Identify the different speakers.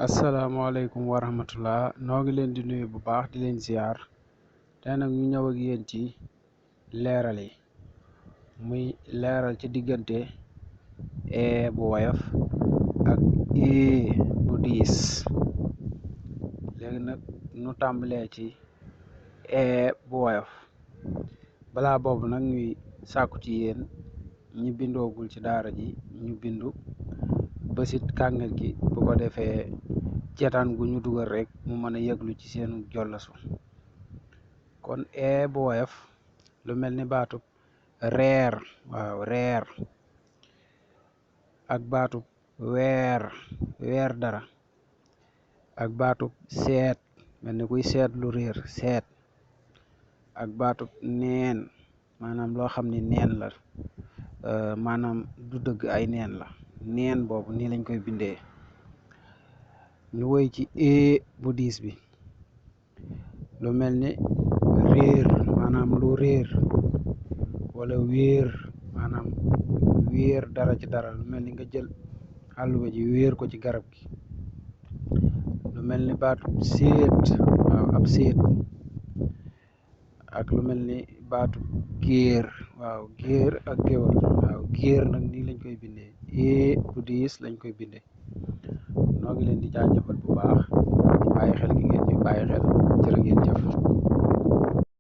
Speaker 1: asalaamaaleykum wa rahmatullah noo ngi leen di nuyu bu baax di leen ziar tey nag ñu ñëw ak yéen ci leeral yi muy leeral ci diggante bu woyof ak bu diis. léegi nag nu tàmbalee ci bu woyof. balaa boobu nag ñuy sàkku ci yéen ñi bindoogul ci daara ji ñu bindu bësit kàngal gi bu ko defee ceetaan gu ñu dugal rek mu mën a yëglu ci seenu jollasu. kon bu woyof lu mel ni baatub reer, waaw reer, ak baatub weer dara, ak baatub seet mel ni kuy seet lu réer seet, ak baatub neen maanaam loo xam ni neen la, maanaam du dëgg ay neen la. neen boobu nii lañ koy bindee. ñu woy ci bu diis bi lu mel ni réer maanaam lu réer, wala wéer maanaam wéer dara ci dara, lu mel ni nga jël àlluwa ji wéer ko ci garab gi. lu mel ni baatu séet, waaw ab séet, ak lu mel ni baatu géer, waaw géer ak géwal. waaw géer nag nii lañ koy bindee, bu diis lañ koy bindee. noo ngi leen di jaajëfal bu baax ci bàyyi xel gi ngeen ñu bàyyi xel. jërë ngeen jëf.